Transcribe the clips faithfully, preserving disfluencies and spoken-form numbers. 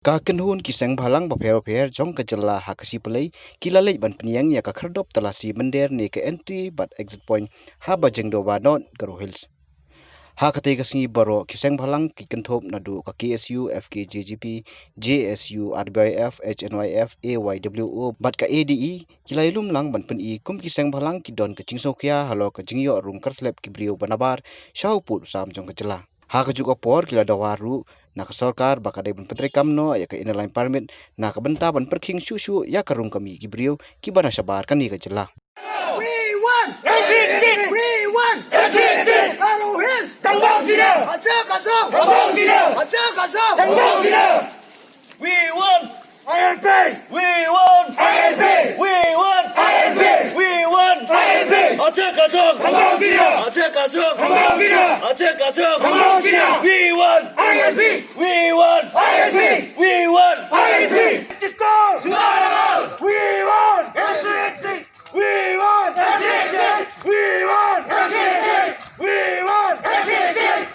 Ka kynhun ki sengbhalang bapher bapher jong ka jylla ha ka sngi Palei ki la leit ban pynïeng ïa ka khyrdop talasi mynder ne ka entry bad exit point ha Bajengdoba North, Garo Hills. Ha katei ka sngi baroh ki sengbhalang ki kynthup naduh ka K S U, F K J G P, J S U, R B Y F, H N Y F, A Y W O bad ka A D E ki la ïalum lang ban pyni kum ki sengbhalang ki don ka jingsngewkhia halor ka jingïoh rung kyrslep ki briew ba nabar sha u pud u sam jong ka jylla. Ha kajuh ka por ki la dawa ruh na ka sorkar ba ka dei ban pyntreikam noh ïa ka Inner Line Permit na ka bynta ban pyrkhing shuh shuh ïa ka rung kmie ki briew kiba na shabar kane ka jylla. We want! We want! Garo Hills! Tang bang sida! Acha ka song! Tang bang sida! Acha ka song! Tang bang sida! We want! I L P! We want! I L P! We want! I L P! We want! I L P! Acha ka song! Tang bang sida! Acha ka song! Tang bang sida! Acha ka song! Tang bang sida! We want! I L P! We want! I L P! We want! I L P! Chico! Zindabad! We want! History! We want! History! We want! History! We want! History!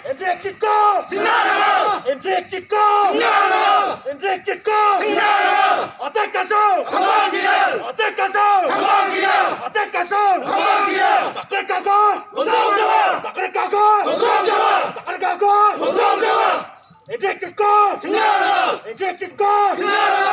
Indrek Chico! Zindabad! Indrek Chico! Zindabad! Indrek Chico! Zindabad! Acha ka song! Tang bang sida! Acha ka song! Tang bang sida! Acha ka song! Tang bang sida! Takre ka go! Gondong jawab! Takre ka go! Gondong jawab! Takre ka go! Gondong jawab! Indrek Chico! Zindabad! Indrek Chico! Zindabad!